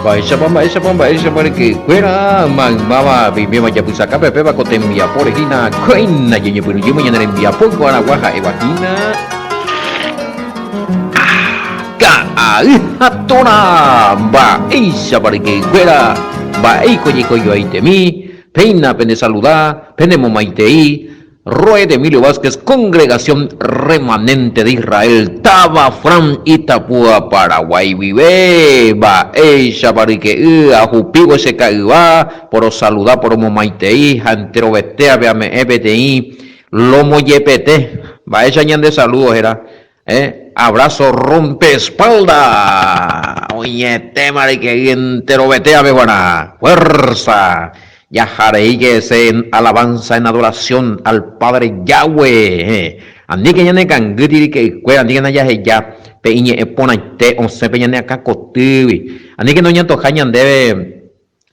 Mba'éichapa, mba'éichapa, mba'éichapa ryke'ykuéra, maymáva peiméva japysakápe péva ko tembiapóre hína, kóina ñañepyrũjýma ñane rembiapo ko aragua ha'éva hína. Ka'ay ha torã, mba'éichapa ryke'ykuéra, mba'éiko jeikojoaitemi, péina pende saluda, pende momaitei, Roed Emilio Vázquez, Congregación Remanente de Israel, táva Fran, Itapúa, Paraguay guive. Mba'éichapa ryke'y, ahupívo che ka'yva, porosaluda, poromomaitei ha enterovetéape ame'ẽ peteĩ lomo jepete. Mba'éicha ñande saludo héra? Eh, abrazo rompe espalda. Oĩetéma ryke'y enterovetéape guarã. Fuerza! Jahareíke hese en alabanza, en adoración al Padre Yahweh. Eh, aníke ñane kangýti ryke'ykuéra, aníkena jaheja pe iñe'ẽ porãite osẽ pe ñane akã kotýgui. Aníke noñantoha ñandéve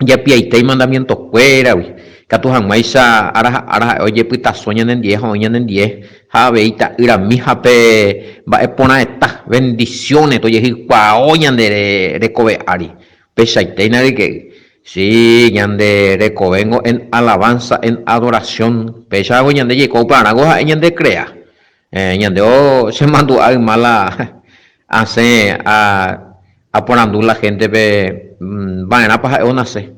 japiaite imandamientokuéragui, katu hag̃uáicha ára ha ára ha'e ojepytaso ñanendie ha oĩ ñanendie, ha avei ta'yrami ha pe mba'e porãeta, bendiciones, tojehykuaao ñande rekove ári. Peichaitéina ryke'y. Sí, ñande rekovéngo en alabanza, en adoración. Péicha ñande jaiko upearãngo ha'e ñande crea. Ñande che mandu'a yma la asẽ aporandu la gente-pe mba'erãpa ha'e onase.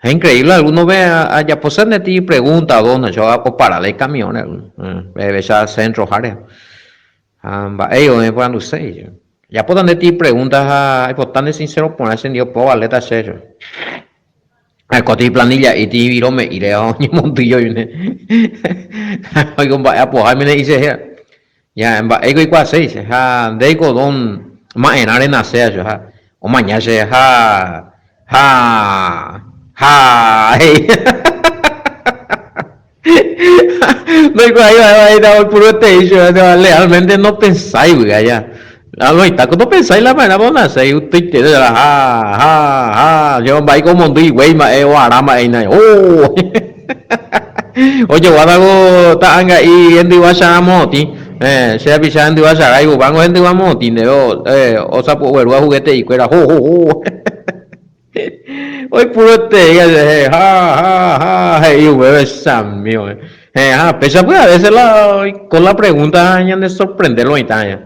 Ha increíble alguno ve ajapose ndetĩ pregunta dónde che opara la icamión-re pe centro háre. Ha mba'e oĩ poranduséi. Ajapóta ndetĩ pregunta ha aipota nde sincero porã che ndive opa ovaléta chéve. Arekóta iplanilla'íti ivirome'íre oñemondýi oĩne. Oiko mba'e apoháme he'i che Ja mba'éiko oikuaaséi che ha ndéiko don ma'erã renasea che ha omaña che ha ha ha he'i. Ndoikuaái va'erã oipuruetei che lealmente nopensáigui aja. Aloitáko nopensái la ma'erãpa onase upeite ha ha ha che mba'éiko omondýi guéi mba'e oara mba'e hína oh ojoguátako ta'anga'i hendyva chara morotĩ che rapicha hendyva chara ipupángo hendyva morotĩ ndéve osapu'uerúva juguete'ikuéra ho ho ho Oipuruetei ha ha ha he'i upépe chamígo. Ha péicha py'a a veces la oiko la pregunta ñane sorprende lo mitã aña.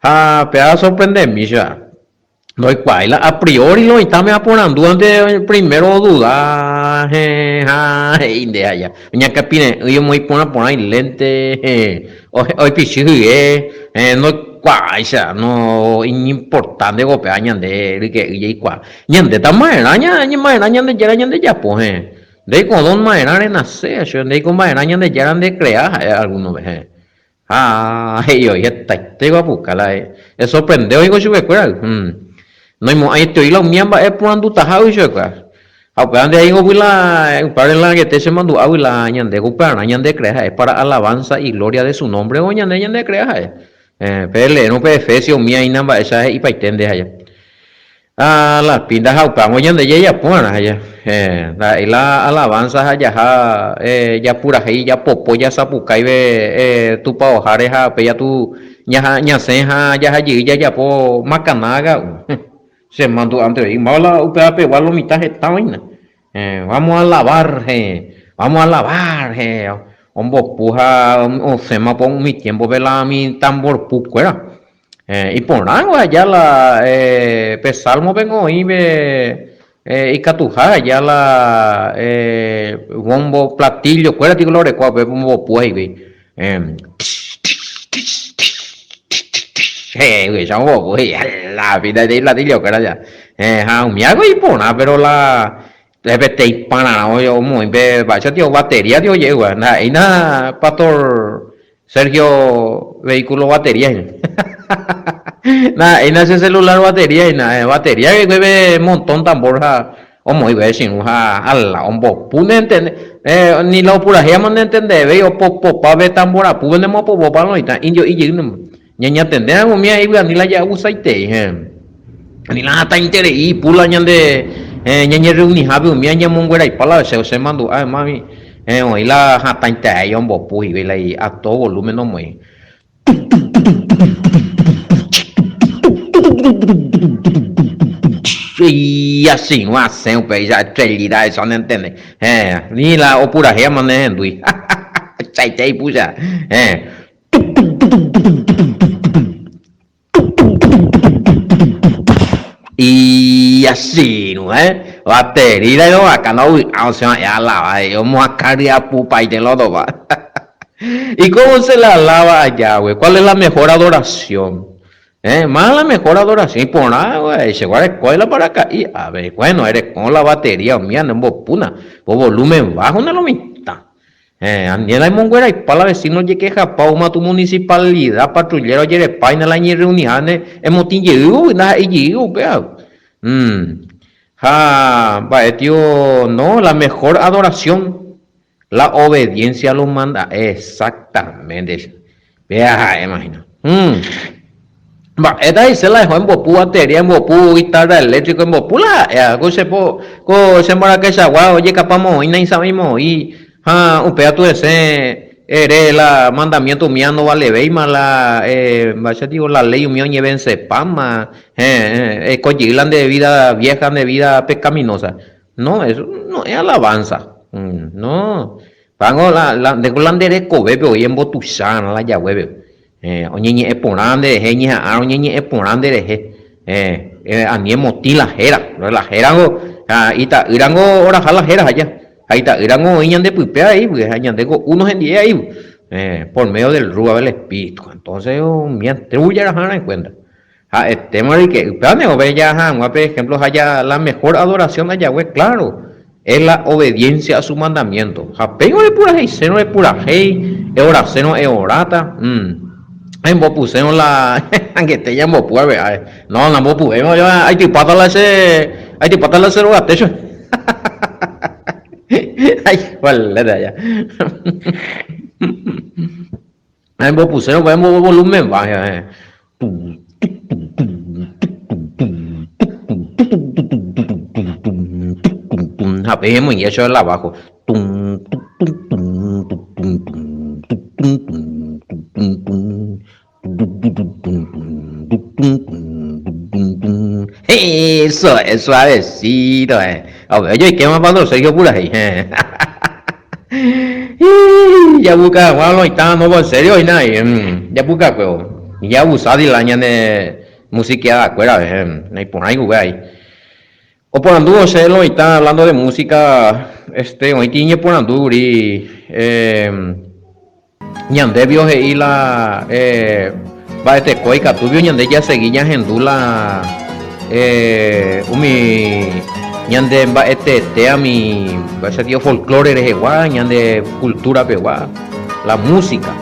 Ha péva sorprendemi che va. Ndoikuaái la a priori lo mitãme aporandu ante primero oduda heẽ ha he'i nde aja. Oñakãpire'ỹi omoĩ porã porã ilente oipichy hye ndoikuaáicha no iñimportante ko péva ñande ryke'y jaikuaa. Ñandéta ma'erã ma'erã Ñandejára ñandejapo heẽ. Ndéiko don ma'erã renase che ndéiko ma'erã Ñandejára ndecrea ha'e alguno heẽ. Ha he'i oĩ hetaite guapuka la esorprende oĩko chupekuéra. Noimo'ãite oĩ la umía mba'e porandutaha oĩ chupekuéra. Ha upéva nde aĩgogui la upévare la angete che mandu'águi la ñande upearã ñande crea ha'e para alabanza y gloria de su nombre o ñande ñande crea ha'e. Pe leerõ pe Efesios umi aĩna mba'éicha he'ipaite nde aja. Ha la pinta ha upévango ñande jajapo va'erã aja. Ndaha'éi la alabanza ha jaha japurahéi japopo jasapukaive tupaoháre ha upéi katu ñasẽ ha jaha jey jajapo makana ka'u. Che mandu'ánte voi, máva la upéva pegua lo mitã heta oĩna. Vamos a lavar, heẽ, vamos a lavar, heẽ, ombopu ha osẽma po umi tiémpope la umi tamborpu kuéra. Iporãngo aja la pe Sálmopengo oĩ pe ikatuha aja la bombo platillo kuéra tiko la orekóva upépe ombopúva hikuái. Heẽ upéicha ombopu he'i la peteĩ platillo kuéra ja. Ha umíako iporã péro la peteĩ pararã omoĩ pe mba'éicha tio batería tio oje'éva ndaha'éina pastor Sergio vehículo batería hína. Ndaha'éina che celular batería hína, batería pe montón tambor ha omoĩ guive che irũ ha ala ombopu ne entende ni la opurahéima ne entendevéi opopopa pe tambor apúpe nemopopopa oĩta indio ijeýnema. Ñañatende ramo umi a'i la ja'abusaitei ani la hatãiterei ipu la ñande ñañerreunihápe umi ñamongueraipa la che che mandu'a mami oĩ la hatãiterei ombopu hikuái la a todo volumen omoĩ. Asirũ asẽ upéicha estrellita eso nentende. Héẽ, ni la opurahéama nehendúi. Tuichaite ipucha. Héẽ. Iasirũ, eh. Batería irovakána ovy'a osẽ va'erã alava he'i omoakã ryapupaite lotopa. Y cómo se la alaba allá, güey? ¿Cuál es la mejor adoración? Eh, más la mejor adoración iporã, güey, chegua rekói la paraka'i. A ver, bueno, erekõ la batería umía ne mbopúna, po volumen bajo ne lo mitã. Héẽ, aniéna imongueraipa la vecino ojekehapa oúma tu municipalidad patrullero ojerepáina la iñerreuniháne emotĩ jeývo ndaha'éi jeývo upéva. Umm. Ha mba'e tio, no, la mejor adoración, la obediencia a los manda, exactamente, péa ha'éma hína. Umm. Mba'éta he'ise la eho embopu batería, embopu guitarra eléctrico, embopu la ha'éva, ko che po, ko che mbarakaichagua ojekapa moõi naisã'i moõi, ha upéva tuesẽ ere la mandamiento umíva ndovalevéima la mba'éicha digo la ley umíva oñevensepáma, héẽ, eiko jey la nde vida vieja, nde vida pecaminosa. No, eso no es alabanza, no, Pángo la, la, ndéko la nde rekovépe voi embotuichárõ la jaguépe. Eh, oñeñe'ẽ porã nderehe, eñeha'ãrõ oñeñe'ẽ porã nderehe. Eh, eh, ani emotĩ la héra. La hérango, ha ita'ýrango oraha la héra aja. Ha ita'ýrango oĩ ñande pype avei, py, ha ñandéko uno hendive avei, py. Eh, por medio del Rúa del Espíritu. Entonces, umi antrú jarahárõ en cuenta. Ha'etéma roike upéva ningo pe jaha hag̃ua pe ejemplo ha ja la mejor adoración ajague claro es la obediencia a su mandamiento ha péicha repuraheisérõ repurahéi eorasérõ eoráta embopusérõ la angete ñambopu avei a'e no nambopuvéima aitypáta la che aitypáta la che róga técho Embopusérõ upéva embovolumen baja. Ha pe emoinge cho el abajo. Eso es suavecito. Ojoikéma Padre Sergio purahéi. Japuka hag̃ua lo oĩta no en serio oĩna ahí japukakuévo jaabusa la ñane musiqueada kuéra naiporãi upe ahí. Oporandu osẽ lo oĩta hablando de música este oĩti iñeporandu kuri Ñandévio he'i la mba'eteko ikatúvio ñande jasegi ñahendu la umi ñande mba'eteetéa mi mba'éicha tio folklore rehegua ñande cultura pegua la música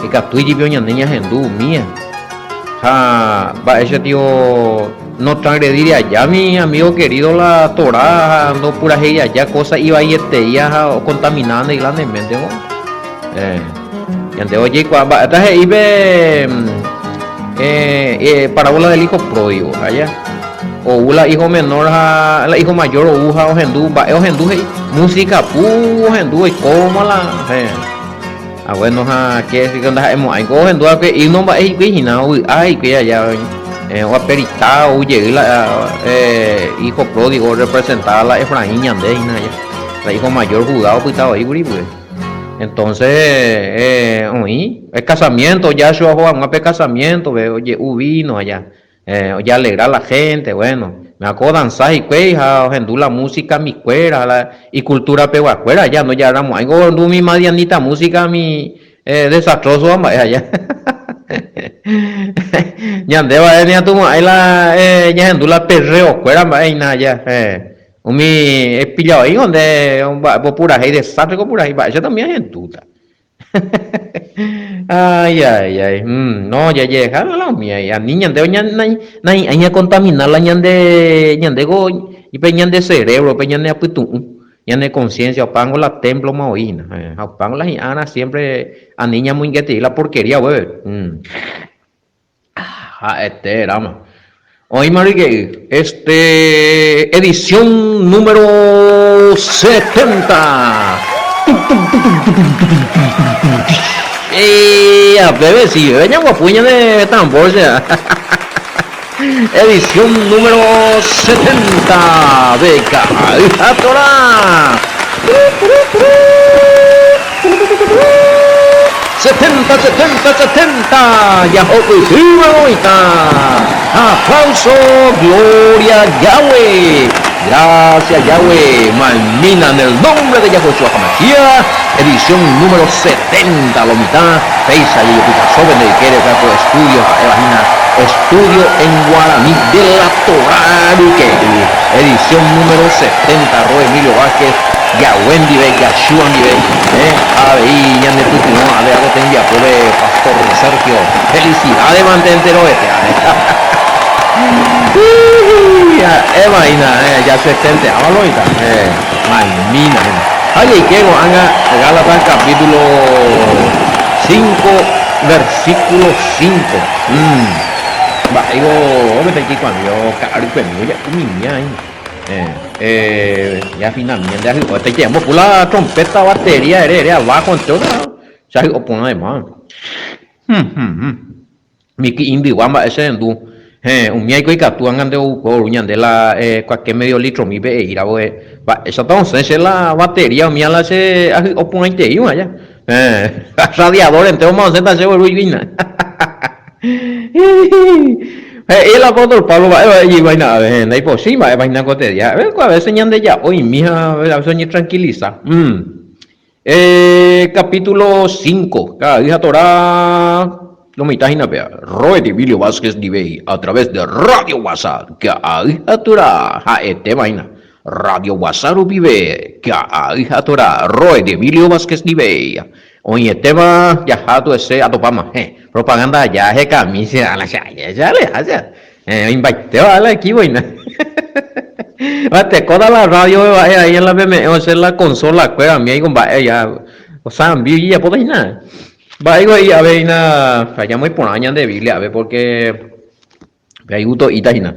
ikatúijipio ñande ñahendu umía ha mba'éicha tio notransgredíri aja mi amigo querido la Torá ha ndopurahéi aja cosa ivaieteia ha ocontamina nde grandemente ko. Eh, ñande ojeikuaa mba'éta he'i pe eh, eh, parábola del hijo pródigo, allá. Ou la hijo menor ha la hijo mayor ou ha ohendu, mba'e ohendu he'i, música pu ohendu oikóma la, eh. Ah, bueno, ha que si ndaha'emo'ãi ko ohendu va'ekue himno mba'e hikuái hína ovy'a hikuái allá eh, oaperita ou jey la eh, hijo pródigo orepresentaba la Efraín ñande hína allá. La hijo mayor Judá opyta voi kuri pues. Entonces, eh, oĩ el casamiento, Yahshua oho hag̃ua pe casamiento pe oje'u vino allá. Eh, ojealegra la gente, bueno, me ako odansa hikuái ha ohendu la música mikuéra, la icultura peguakuéra aja, ndojaramo'ãiko ohendu umi madianita música umi eh, desastroso mba'e aja. Ñande va'e ñatumo'ãi la eh, ñahendu la perreo kuéra mba'e hína aja, eh, umi epilla oĩgo nde mba'e purahéi desastre ko purahéi mba'éicha umi ahendúta. Ay, ay, ay. Mm, no, jajeheja la umi ahí. Ani ñande nahi'ãi ñacontamina la ñande, ñande ko, pe ñande cerebro, pe ñane apytu'ũ, ñane conciencia, opángo la templo ma oĩ hína. Eh, ha opángo la hi'ãrã siempre ani ñamoingetei la porquería upépe. Mm. Ha'ete rama. Oĩma ryke'y. Este edición número 70. Ea, peve si, ñaguapy ñane tambor che. Edición número 70 de Ka'ay ha Torá. 70, 70, 70 jahopytýva oĩta. Aplauso, gloria Yahweh. Gracias Yahweh. Malmina en el nombre de Yahoshua Hamashiach. Edición número 70 lo mitã. Péicha jejopytaso pende ykére upéva ko estudio ha'éva hína Estudio en Guaraní de la Torá ryke'y, edición número 70, Ro Emilio Vázquez, Yahweh ndive, Yahshua ndive, eh, ha avei ñane pytyvõ ave ako tembiapópe Pastor Sergio. Felicidades mante enterovete ave. Ha'éma hína, eh, ja setenteáma lo mitã, eh, maimína hína. Ha jaike ko'ág̃a Gálatas capítulo 5, versículo 5. Mba'éiko peteĩ kuãndio ka'arukuemi oja'umimia hína. Eh, ya finami ñande ahy'o etaite ambopu la trompeta batería ere ere abajo entero che ahy'o porã además. Miki indygua mba'e che rendu. Héẽ, umi aiko ikatu ág̃a nde ouru ñande la kuake medio litromi pe eíra voe. Mba'éichata osẽ che la batería umía la che ahy'o porãiteíva aja. Héẽ, radiador entéroma osẽta che ogueru hína. He'i el apóstol Pablo mba'épa he'i hikuái ave, héẽ, ndaipochýi mba'épa hína ko te día. A veces ñandeja'o imi ha a veces oñetranquilisa. Eh, capítulo 5, Ka'ay ha Torá, lo mitã hína péa, Robert Emilio Vázquez ndivei, a través de Radio Guasa, Ka'ay ha Torá, ha'etéva hína, Radio Guasa rupive, Ka'ay ha Torá, Robert Emilio Vázquez ndivei, oĩetéva jaha tuese atopáma, hẽ, propaganda aja hekami che ala che aje, che aleja che, hẽ, oĩmbaitéva la equipo hína. Vatekóta la radio mba'e ahí en la peme'ẽ osẽ la consola kuéra umi aiko mba'e ya osambi ojejapóta hína. Mba'éiko he'i ave hína jajamoĩ porã ñande Biblia ave porque pe aiguto'íta hína.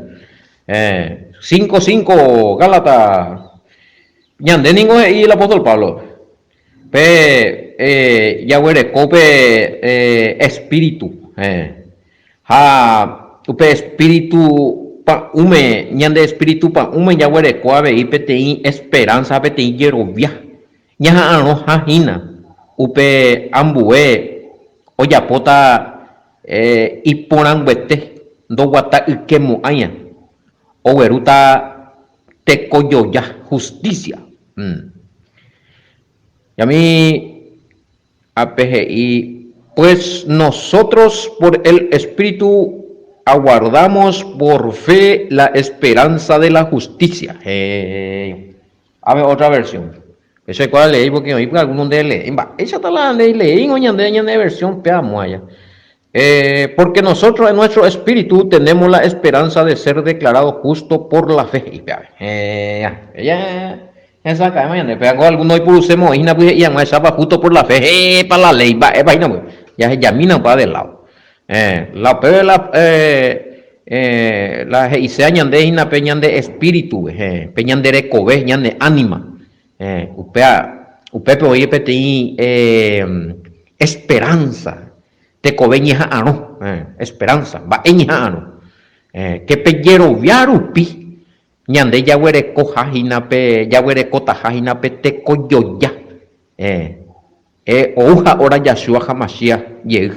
Eh, 5 5 Gálatas. Ñande ningo he'i el apóstol Pablo pe eh, jaguereko pe eh, espíritu. Eh. Ha upe espíritu pa'ũme, ñande espíritu pa'ũme jaguereko avei peteĩ esperánsa ha peteĩ jerovia ñaha'arõha hína upe ambue ojapóta iporãnguete ndoguata'ykemo'ãia, oguerúta tekojoja, justicia. Jami. Ápe he'i, Pues nosotros por el Espíritu aguardamos por fe la esperanza de la justicia. Heẽ. Ápe otra versión. Péicha oikuaa leéi porque oĩ py alguno nde leéi. Mba'éichata la nde leéingo ñande ñane versión pe amo aja. Eh, porque nosotros en nuestro espíritu tenemos la esperanza de ser declarado justo por la fe. He'i pe ave. Heẽ. Ella hesakãvéma ñande. Pe ako alguno oipurusémo oĩ hína py he'i hag̃ua echápa justo por la fe. Heẽ pa la ley mba'épa hína py. Jahejamína upa de lado. Heẽ. La upéve la eh, eh, la he'iséa ñande hína pe ñande espíritu, heẽ, pe ñande rekove, ñane ánima. Heẽ, upéva, upépe oĩ peteĩ eh, esperanza. Tekove ñeha'arõ, esperanza, mba'e ñeha'arõ. Ke pe jerovia rupi ñande jaguerekoha hína pe, jaguerekotaha hína pe tekojoja. Ou ha óra Yahshua ha Mashiach jey,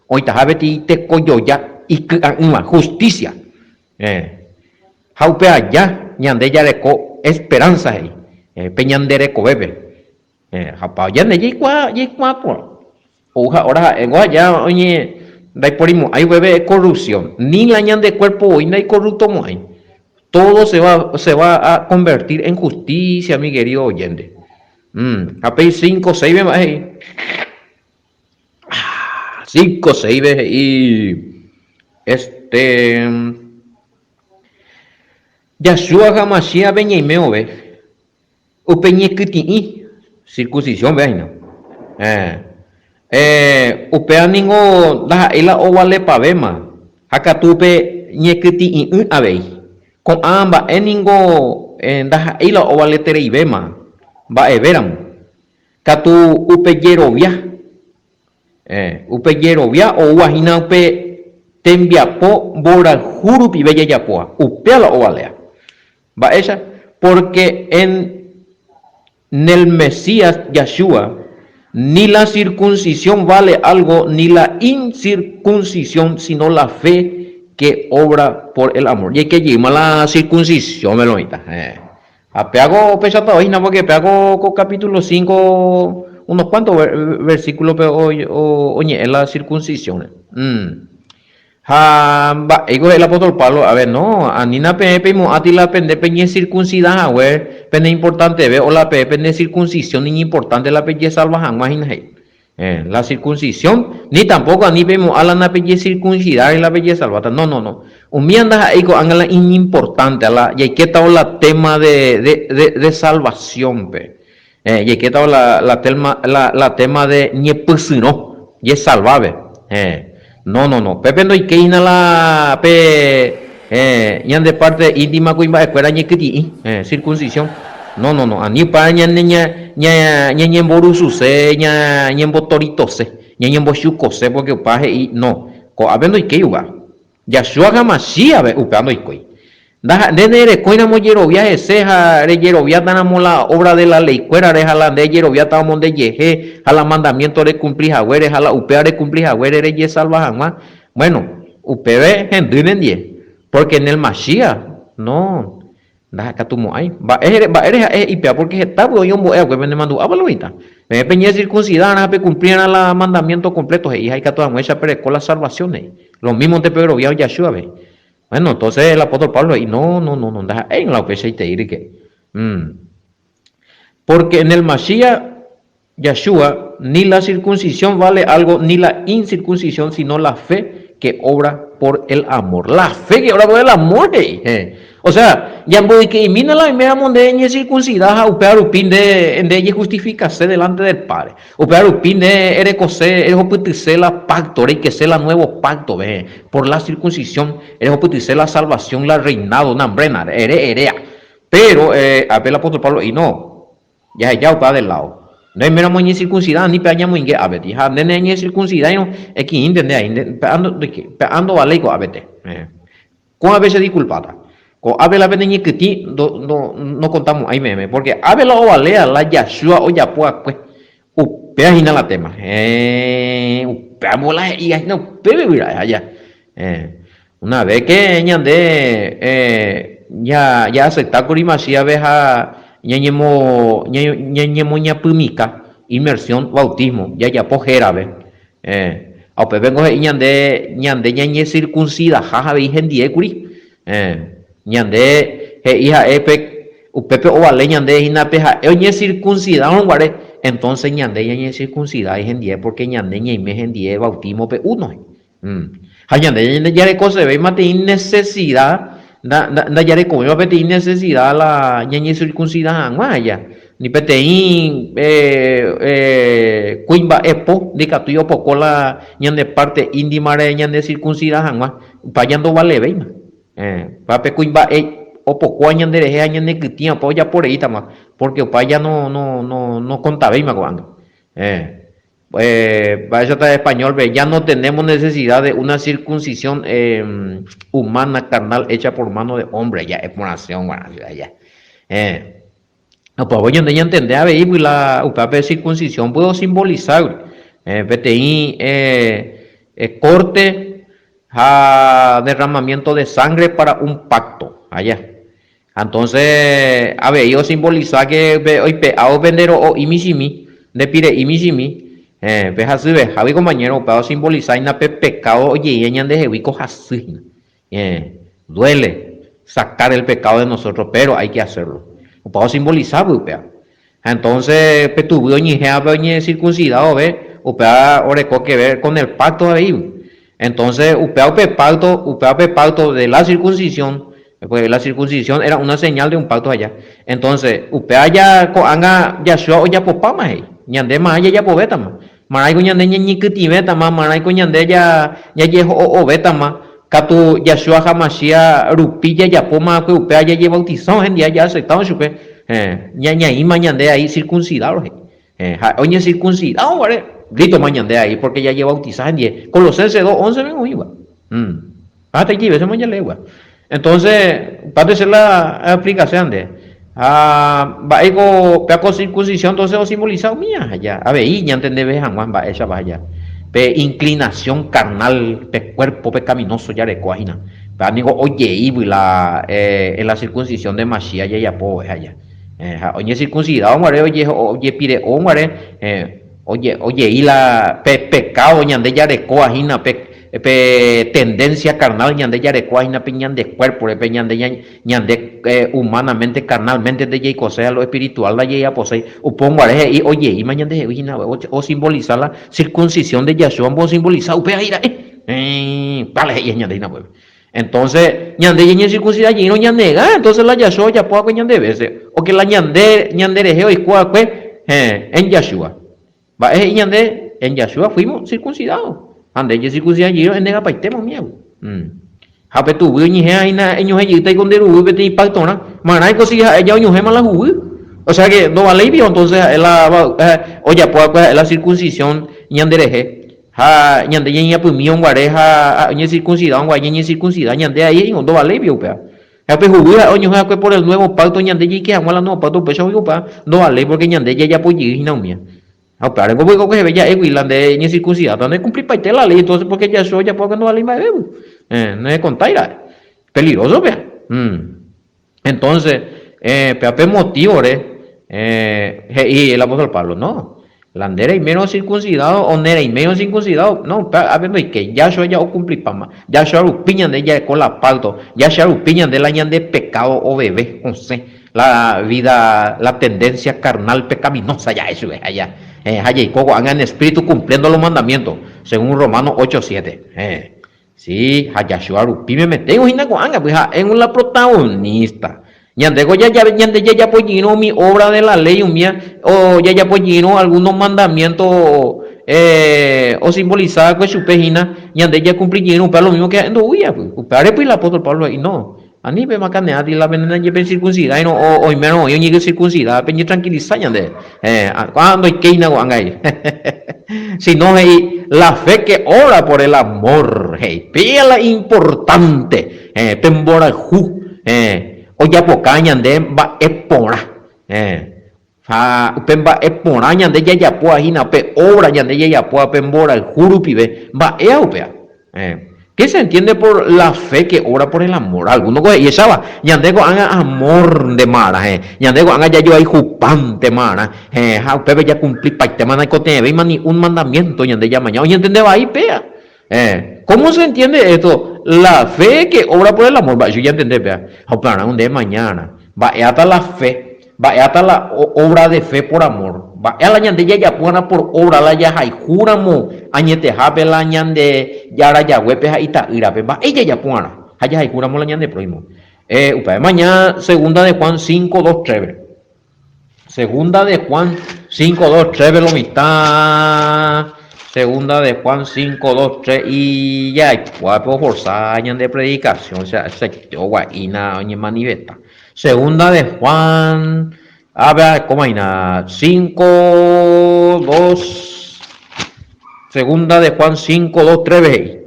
oĩtaha peteĩ tekojoja iky'a'ỹva, justicia. Ha upe aja ñande jareko esperanza he'i, pe ñande rekovépe. Ha pa ñande jaikuaa, jaikuaa porã. Ou ha hora ha'éngo aja oñe ndaiporimo'ãi upépe corrupción, ni la ñande cuerpo voi ndaicorruptomo'ãi. Todo se va, se va a convertir en justicia, mi querido oyente. Ha pe 5, 6 pe mba'e he'i. 5, 6 pe he'i este Yahshua Hamashiach-pe ñaime vove. Upe ñekytĩ'i, circuncisión pe hína. Héẽ. Eh, upéva ningo ndaha'éi la ovalepavéma, ha katu upe ñekytĩ'i'ỹ avei. Ko'ã mba'e ningo ndaha'éi la ovaletereivéma mba'evéramo. Katu upe jerovia, héẽ, upe jerovia oúva hína upe. Tembiapo mborayhu rupive jajapóva, upéva la ovalea. Mba'éicha? Pórke en nel Mesías Yahshua, ni la circuncisión vale algo ni la incircuncisión, sino la fe que obra por el amor. Jaike jeýma la circuncisión-pe lo oĩta. Ha péako upéichata oĩhína pórke péako ko capítulo 5 unos cuantos versículo-pe oñe'ẽ la circuncisión-re. Ha mba'éiko he'i el apóstol Pablo? A ver, no, anína peẽ peimo'ãti la pende peñecircuncida hague peneimportanteve o la peẽ pende circuncisión iñimportante la pejesalva hag̃ua hína he'i. Eh, la circuncisión, ni tampoco ani peimo'ã la napejecircuncidáre la pejesalváta. No, no, no. Umíva ndaha'éi ko'ág̃a la iñimportante, la jaikétavo la tema de, de, de, de salvación-pe. Eh, jaikétavo la, la, telma, la, la tema de ñepysyrõ, jesalvápe. Eh, no, no, no. Pépe ndoikéi hína la pe eh, ñande parte íntima kuimba'ekuéra ñekytĩ'i, eh, circuncisión. No, no, no. Ani upéva ñane ña, ña, ñañemborususe, ña, ñembotoritose, ñañembochukose, porque upéva he'i, no. Ko'ápe ndoikéi upéva. Yahshua ha Mashiach-pe upéva ndoikói. Ndaha, nde nerekóiramo jerovia hese ha rejeroviátaramo la obra de la ley-kuérare ha la nde ejeroviátaramo ndejehe ha la mandamiento rekumpli haguére ha la upéva rekumpli haguére rejesalva hag̃ua, bueno, upéve hendy nendie, porque en el Mashiach, no, Ndahakatumo'ãi. Mba'ére, mba'ére ha'e he'i péva? Pórke hetágui oĩ ombo'e va'ekue penemandu'ápa lo mitã. Peẽ peñecircuncidárã ha pekumplírã la mandamiento completo he'i ha ikatu hag̃uáicha pereko la salvación he'i. Lo mímonte peguerovia ojachu avei. Bueno, entonces el apóstol Pablo he'i, no, no, no, no, ndaha'éi la upeichaitei rike. Mm. Porque en el Mashiach Yahshua, ni la circuncisión vale algo, ni la incircuncisión, sino la fe que obra por el amor. La fe que obra por el amor, he'i. He. O sea, ñamboyke'imína la oiméramo nde eñecircuncida ha upéva rupi nde nde ejejustifikase delante del Padre. Upéva rupi nde erekose, erehupytyse la pacto, reikese la nuevo pacto, ve, por la circuncisión, erehupytyse la salvación, la reinado, nambrena, ere erea. Pero, eh, ápe el apóstol Pablo he'i, no, Jaheja upéva de lado. Nde oiméramo eñecircuncida ani pe añamoinge ápeti. Ha nde neñecircuncidáirõ eki'ĩnte nde aĩ, nde pe'a ndovaléi ko'ápete. Ko'ápe che disculpáta. Ko'ápe la pene ñekytĩ nokontamo'ãi peẽme, porque ápe la ovaléa la Yahshua ojapo akue. Upéva hína la tema. Héẽ, upéva la he'íva hína upépe guyra aja. Una vez que ñande ja'acepta kuri Masías-pe ha ñañemoñapymika, inmersión, bautismo, jajapo hérape, ha upépengo he'i ñande ñande ñañecircuncidaha avei hendie kuri, ñande he'i ha'e pe upépe ovale ñande hína pe ha'e oñecircuncidarõ guare, entonces ñande ñañecircuncidái hendie porque ñande ñaime hendie bautismo-pe uno. Ha ñande ndajarekosevéima peteĩ nesesida, ndajarekovéima peteĩ nesesida la ñañecircuncida hag̃ua aja, ni peteĩ kuimba'e po ndikatúi opoko la ñande parte íntimare ñandecircuncida hag̃ua, upéva ja ndovalevéima. Upéva pe kuimba'e opokóva ñanderehe ha ñanekytĩva upéva ojapo reítama, pórke upéva ja nokontavéima ko'ág̃a. Mba'éichata español-pe, ya no tenemos necesidad de una circuncisión humana carnal hecha por mano de hombre, ja'e porãse og̃uarã ja. Opávo ñande ñantende avei la upéva pe circuncisión pydo osimbolisa peteĩ corte ha derramamiento de sangre para un pacto, aja. Ha entonce avei osimbolisa ke pe oipe'ávo pende ro'o'i michĩmi, nde pire'i michĩmi, héẽ, pe hasyvehágui compañero, upéva osimbolisa hína pe pecado ojeíva ñandehegui ko hasy hína. Héẽ, duele sacar el pecado de nosotros, pero hay que hacerlo. Upéva osimbolisa upéva. Ha entonce pe tuvy oñehẽvape oñecircuncida vove, upéva oreko que ver con el pacto avei. Entonce upéva upe pacto, upéva pe pacto de la circuncisión, pues la circuncisión era una señal de un pacto allá. Entonce upéva ja ko'ág̃a Yahshua ojapopáma he'i, ñande marã jajapovétama, marãiko ñande ñañekytĩvétama, marãiko ñande jajeho'o'ovétama, katu Yahshua Hamashiach rupi jajapóma va'ekue upéva jajebautizárõ hendive ja'aceptárõ chupe, Héẽ, ñañaĩma ñande ai circuncidado he'i. Héẽ, ha'e oñecircuncidado guare, lítoma ñande ai porque jajebautiza hendie. Colosenses 2, 11 pe oĩva. Hasta veces jalegua. Entonces, parte la explicación de ha mba'éiko pe circuncisión entonces osimboliza umía ja avei ñantendeve hag̃ua mba'éichapa ja pe inclinación carnal pe cuerpo pecaminoso jarekóva hína péva niko ojeívy la en la circuncisión de Mashiach jajapo ja ha oñecircuncidado guare ojepire'o guare ojei la pe pecado ñande jarekóva hína pe pe tendencia carnal ñande jarekóva hína pe ñande cuerpo-re pe ñande ñande humanamente carnalmente nde jaikose ha lo espiritual ndajajaposéi upéva guare he'i ojeíma ñandehegui hína osimbolisa la circuncisión de Yahshua osimbolisa upéva he'i ra'e upéva he'i ñande hína upépe. Entonces ñande ñañecircuncida jeýrõ ñanega entonces la Yahshua ojapo va'ekue ñande vése o que la ñande ñanderehe oiko va'ekue en Yahshua. Mba'e he'i ñande en Yahshua fuimos circuncidados. Ha nde ejecircuncida jeýrõ enegapaitéma umíagui. Ha pe tuguy oñehẽ hína eñohẽ jeýta iko nde ruguy peteĩ pactorã. Marãiko si ha'e ja oñohẽma la huguy. O sea que ndovaléi pio entonces ha'e la ojapo va'ekue ha'e la circuncisión ñanderehe. Ha ñande ñañapymírõ guare ha oñecircuncidárõ guare ñañecircuncida ñande ahí he'ívo ndovaléi pio upéva. Ha pe huguy ha'e oñohẽ va'ekue por el nuevo pacto ñande jaike hag̃ua la nuevo pacto upéicha oĩ upéva ndovaléi porque ñande jajapo jey hína umíva. Ha upévare ko vy'a kueheve ja'égui la nde ñecircuncidáta necumplipaite la ley entonces porque Yahshua ojapo va'ekue ndovaléi mba'evégui. Nekontái ra'e. Peligroso upéva. Entonces, péva pe motivo-re he'i el apóstol Pablo, no, la nde reimérõ circuncidado o nereimérõ circuncidado, no, upéva ápe ndoikéi, Yahshua ja okumplipáma, Yahshua rupi ñande jareko la pacto, Yahshua rupi ñande la ñande pecado oveve, osẽ, la vida, la tendencia carnal pecaminosa ja'e chupe, ha ja, ha jaiko ko'ág̃a en espíritu cumpliendo los mandamientos, según Romanos 8, 7. Sí, ha Yahshua rupi memeténgo hína ko'ág̃a, pues ha'éngo la protagonista. Ñandéko ñande jajapojeýrõ umi obra de la ley umía, o jajapojeýrõ algunos mandamiento osimbolisa va'ekue chupe hína, ñande jakumplijeýrõ upéva lo mismo que ha'e ndoúi va'ekue. Upévare pues el apóstol Pablo he'i, no, ani pemakaneáti la pene ndañepecircuncidáirõ o oimérõ oĩ oñecircuncida, peñetranquilisa ñande. Ko'ág̃a ndoikéina ko'ág̃a he'i. Sino he'i, la fe que obra por el amor, he'i. Péa la importante, pe mborayhu ojapoka ñande mba'e porã. Ha upe mba'e porã ñande jajapóva hína, pe obra ñande jajapóva pe mborayhu rupive, mba'éa upéva? Qué se entiende por la fe que obra por el amor? Alguno ko he'iecháva, ñande ko'ág̃a amor nde marã, heẽ, ñande ko'ág̃a jajoayhupánte marã, heẽ, ha upépe jakumplipaitéma naikotevẽvéima ni un mandamiento ñande jamaña. Oñentende vai péa. Heẽ, cómo se entiende esto? La fe que obra por el amor, mba'éicha oñentende péa? Ha upearã nde emañárã, mba'éata la fe, mba'éata la obra de fe por amor, mba'éa la ñande jajapóva'erã por obra la jahayhúramo añetehápe la ñande Jára Yahwépe ha Ita'ýrape, mba'e jajapóva'erã ha jahayhúramo la ñande prójimo. Upéva emaña Segunda de Juan 5, 2, 3-pe. Segunda de Juan 5, 2, 3-pe lo mitã. Segunda de Juan 5, 2, 3 y jaikuaa pe oforsa ñande predicación, che ogua'ína oñemanifesta. Segunda de Juan, ápe arekóma hína, 5, 2, Segunda de Juan 5, 2, 3 he'i.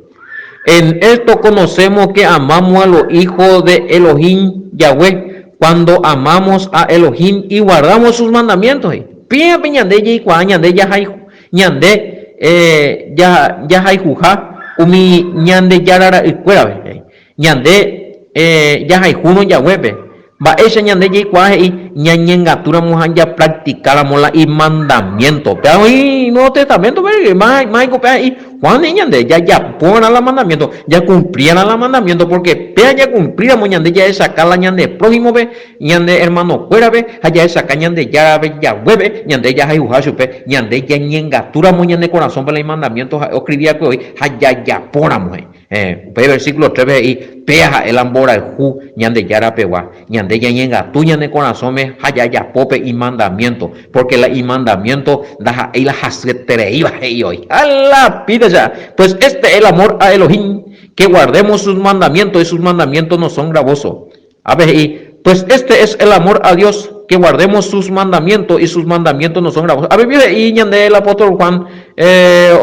En esto conocemos que amamos a los hijos de Elohim Yahweh, cuando amamos a Elohim y guardamos sus mandamientos. He'i. Péape ñande jaikuaa ñande jahayhu, ñande eh, jahayhuha umi Ñandejára ra'ykuérape. He'i. Ñande jahayhúrõ jaguépe, mba'éicha ñande jaikuaa he'i ñañengatúramo ha japracticáramo la imandamiento. Péva oĩ Nuevo Testamento-pe, máiko péva he'i Juan he'i ñande jajapova'erã la mandamiento, jacumplíarã la mandamiento, porque péva jacumplíramo ñande jahechaka la ñande prójimo-pe, ñande hermano-kuérape ha jahechaka Ñandejárape jaguépe, ñande jahayhuha chupe, ñande ñañengatúramo ñane korasõpe la imandamiento ha'e oscribiakue oĩ ha jajapóramo he'i. Héẽ, upe versículo 3-pe he'i, Péa ha'e la mborayhu Ñandejára pegua, ñande ñañengatu ñane korasõme ha jajapo pe imandamiénto, pórke la imandamiénto ndaha'éi la hasyetereíva, he'i oĩ. Ha la pítecha! Pues este el amor a Elohim, que guardemos sus mandamientos, y sus mandamientos no son gravosos. Ápe he'i, Pues este es el amor a Dios, que guardemos sus mandamientos, y sus mandamientos no son gravosos. Ápe he'i ñande el apóstol Juan,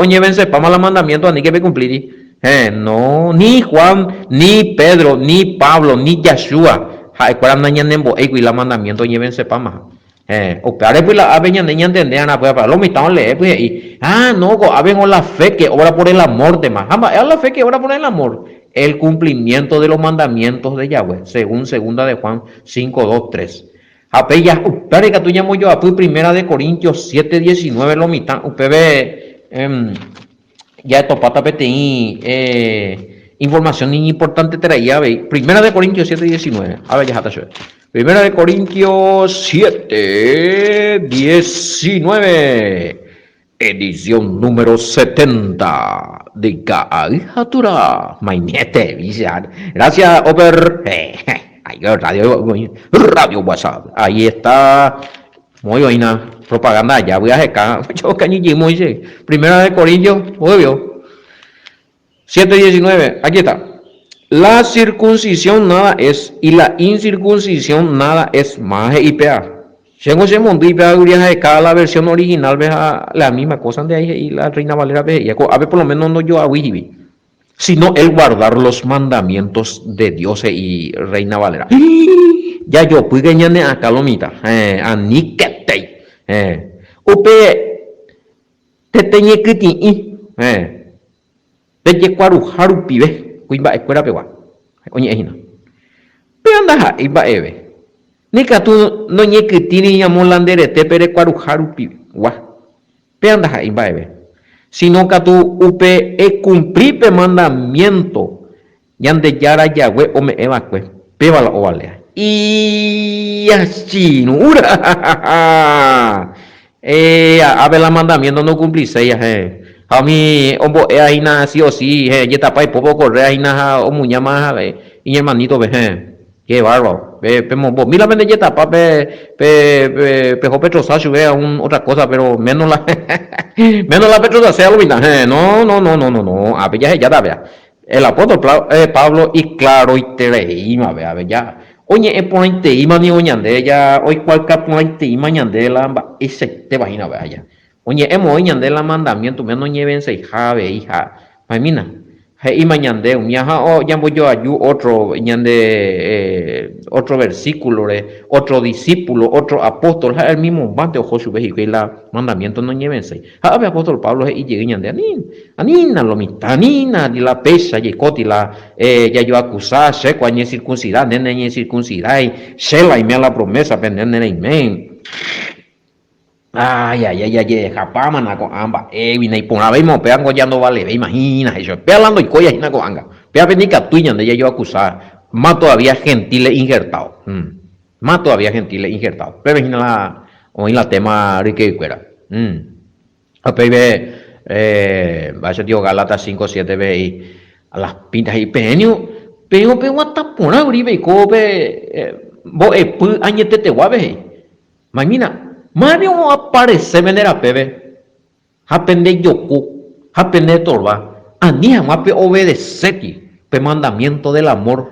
oñevensepáma la mandamiento, aníke pecumplíri. Héẽ, no, ni Juan, ni Pedro, ni Pablo, ni Yahshua, ha'ekuéra nañanembo'éigui la mandamiento oñevensepámaha. Héẽ, upévare py la ápe ñande ñantende arã py'apy, lo mitã olee py he'i, Ah, no, ko'ápengo la fe que obra por el amor-tema. Ha mba'éva la fe que obra por el amor? El cumplimiento de los mandamientos de Yahweh, según segunda de Juan 5, 2, 3. Ha pe ja, upévare ikatu ñambojoapy primera de Corintios 7, 19 lo mitã, upépe, Jatopáta peteĩ información iñimportanteterei avei. Primera de Corintios 7, 19. Ave jaháta chupe. Primera de Corintios 7, 19. Edición número 70 de Ka'ay ha Turá. Maimete, vicha. Gracias, Oper. Radio, radio WhatsApp. Ahí está. Muy oĩna propaganda aja vy'a heka okañyjy Moisés. Primera de Corintios, obvio. 7:19, aquí está. La circuncisión nada es y la incircuncisión nada es más he'i péa. Chéngo che mondýi péa guria ha'eka la versión original pe ha la misma cosa nde ahí he'i la Reina Valera pe he'íva. Ko'ápe por lo menos ndojoaguírivi. Sino el guardar los mandamientos de Dios he'i Reina Valera. Jajopýke ñane akã lo mitã. Héẽ, aníketei. Héẽ. Upe tete ñekytĩ'ĩ. Héẽ. Pe jekuaruha rupive kuimba'ekuéra pegua. Oñe'ẽ hína. Péva ndaha'éi mba'eve. Ni katu noñekytĩri ñamo la nde retépe rekuaruha rupigua. Péva ndaha'éi mba'eve, síno katu upe ekumpli pe mandamiénto Ñandejára Yahweh ome'ẽ va'ekue, péva la ovalea. Iachirũra! Ápe la mandamiénto nokumpliséi heẽ. Ha umi ombo'éva hína si o si, heẽ, jetapa ipópe okorréva hína ha omuñáma iñermanítope, heẽ. Qué bárbaro. Pe pemombomi la pende jetapa pe pe peho petrosa chupe algún otra cosa, pero menos la menos la petrosasea lo mitã. Heẽ, no, no, no, no, no, no, ápe jahejáta péa. El apóstol Pablo iclaroitereíma péa, ápe ja oñe'ẽ porãiteíma ningo ñande, ja oikuaauka porãiteíma ñande la mba'eichaitéva hína péa ja. Oñe'ẽ moõi ñande la mandamiento umíva noñevenseiha avei ha maimína he'íma ñande umíva ha ñambojoaju ótro ñande ótro versículore, ótro discípulo, ótro apóstol ha el mismombánte oho chupe hikuái la mandamiento noñevenséi. Ha ápe apóstol Pablo he'i jey ñande ani anína lo mitã, anína la péicha jaikóti la jajoakusa, chéko añecircuncida, nde neñecircuncidái, che la aime la promesa-pe, nde nereiméi. Ay, ay, ay, jajehapámana ko'ã mba'égui, naiporãvéima upévango ja ndovalevéima hína, he'i chupe. Péva la ndoikóiva hína ko'ág̃a. Pévape ndikatúi ñande jajoakusa, más todavía gentiles injertado. Más todavía gentiles injertado. Upépe hína la oĩ la tema ryke'ykuéra. Ha upéipe, mba'éicha tio Gálatas 5, 7-pe he'i, a las pintas he'i, peẽ niko, peẽ opeguata porã kuri peiko pe mbo'epy añeteteguápe he'i. Maimína, mávi oaparese pende rapépe ha pende joko ha pende estorva ani hag̃ua pe obedeséti pe mandamiento del amor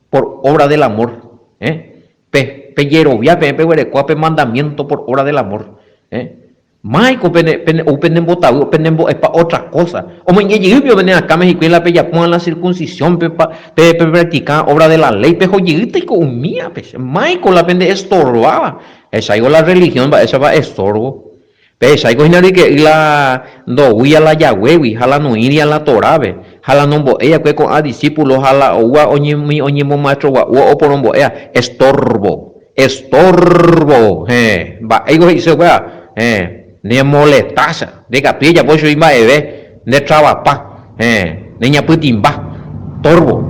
por obra del amor, eh, pe pejerovia peẽ peguerekóva pe mandamiento por obra del amor, eh. Máiko pene, pene, ou pene mbotavy, pene mbo'epa otra cosa. Omoinge jey pio pene akãme hikuái la pejapóva la circuncisión, pe, pe, pe practica obra de la ley, peho jeýtaiko umívape. Máiko la pende estorváva. Hecháiko la religión mba'éichapa estorbo. Pehecháiko hína ryke'y la ndoúi a la Yahweh-gui ha la noĩri a la Torah-pe, ha la nombo'éi akue ko'ã discípulo ha la oúva oñemi oñemomaestrogua'úva oporombo'éa, estorbo. Estorbo, héẽ, mba'éiko he'ise upéva? Héẽ, nemolestácha, ndekatúi ejapo chugui mba'eve, ndetravapa, héẽ, neñapytĩmba, torbo.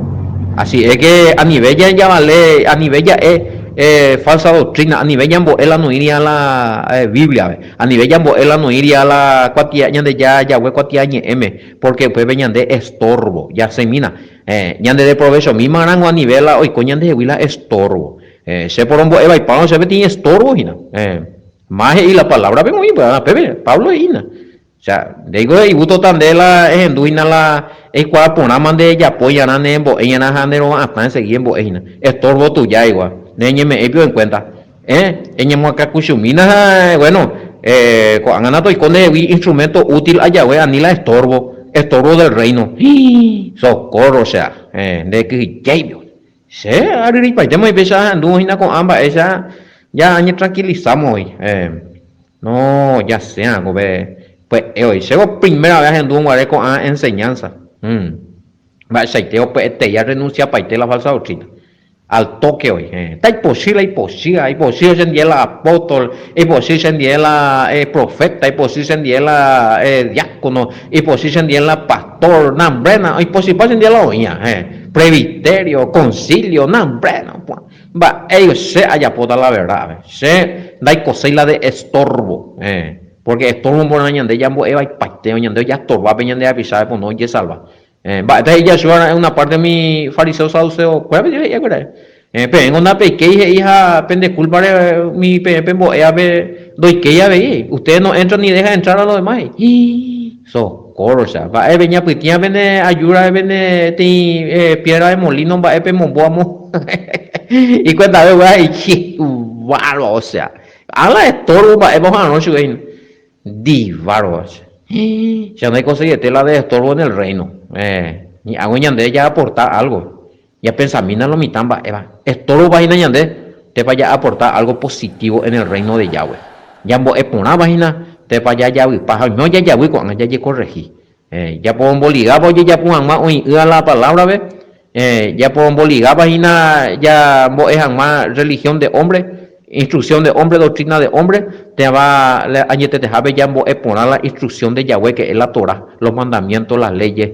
Así es que anive javale, anive ja'e falsa doctrina, anive ñambo'e la noĩri la Biblia-pe, anive ñambo'e la noĩri la kuatia Ñandejára Yahweh kuatiañe'ẽme, porque upépe ñande estorbo, jasẽmína. Héẽ, ñande deprovechomi marãngo anive la oiko ñandehegui la estorbo. Héẽ, che porombo'e vaipárõ che peteĩ estorbo hína. Héẽ, ma he'i la palabra-pe oĩ py'arã pépe, Pablo he'i hína. O sea, ndéiko he'i gústota nde la ehendu hína la eikuaa porãma nde ejapói arã ne embo'éi arã ha ne rova'atã esegi embo'e hína. Estorbo tuja igua, ne eñeme'ẽi pio en cuenta. Héẽ, eñemoakãkuchumína ha, bueno, ko'ág̃ana toiko ndehegui instrumento útil ajague ani la estorbo. Estorbo del reino. Hii! Socorro, osea, nde kyhyjéipe. Che aryrýipaitéma upéicha ahendu hína ko'ã mba'éicha ja añetranquilizamos oĩ. No, jasẽa ko pe pya'e oĩ. Chéko primera vez ahendu guare ko'ã enseñanza. Mba'eichaite opya'etei arrenunciapaite la falsa doctrina. Al toque oĩ. Taipochy la ipochýva, ipochy chendie la apóstol, ipochy chendie la profeta, ipochy chendie la diácono, ipochy chendie la pastor, nambréna, ipochypa chendie la oĩva. Presbiterio, concilio, nambréna. Mba'éiko che ajapóta la verdad ave. Che ndaikoséi la de estorbo. Porque estorbo porã ñande jambo'e vaipaite, ñande ojastorva pe ñande rapichápe pono ojesalva. Mba'épa he'i Yahshua ra'e una parte umi fariseo saduceo kuérape jepe he'i akuéra. Peẽngo ndapeikéi he'i ha pende kúlpare umi peẽ pembo'évape ndoikéi avei. Ustedes no entran ni dejan entrar a los demás he'i. Socorro cha. Mba'e peñapytĩa pene ajúra pene teĩ piedra de molino mba'e pemombo amo. Ikuentave upéva he'i. Bárbaro, osea. Ala estorbo mba'épa oha'arõ chupe hína. Divárova che. Che ndaikoseiete la de estorbo en el reino. Ñe'ãgui ñande jaaporta algo. Ñapensamína lo mitã mba'éva. Estorbo hína ñande, tépa jaaporta algo positivo en el reino de Yahweh. Ñambo'e porãva hína, tépa jajavypa ha oime ojajavy ko'ág̃a jajekorrehi. Japoromboligápa ojejapo hag̃ua oĩ'ỹva la palabra-pe? Japoromboligápa hína jambo'e hag̃ua religión de hombre, instrucción de hombre, doctrina de hombre, térãva añetetehápe jambo'e porã la instrucción de Yahweh que es la Torah, los mandamientos, las leyes,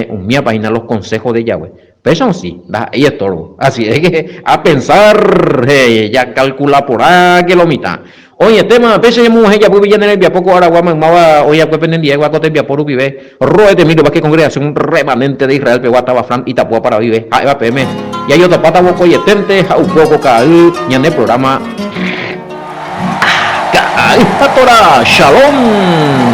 umíapa hína los consejos de Yahweh. Péicha osi, ndaha'éi estorbo. Así es que a pensar, jacalcula porãke lo mitã. Oĩetéma, péicha ñamoguahẽ japýpe ñane rembiapo ko aragua maymáva oĩakue penendive ko tembiapo rupive, roetemi rovake congregación remanente de Israel pegua táva Fran Itapúa Paraguýpe, ha'éva peẽme jajotopáta vokoieténte ha upe ko ka'ay ñane programa Ka'ay ha Torah. Shalom!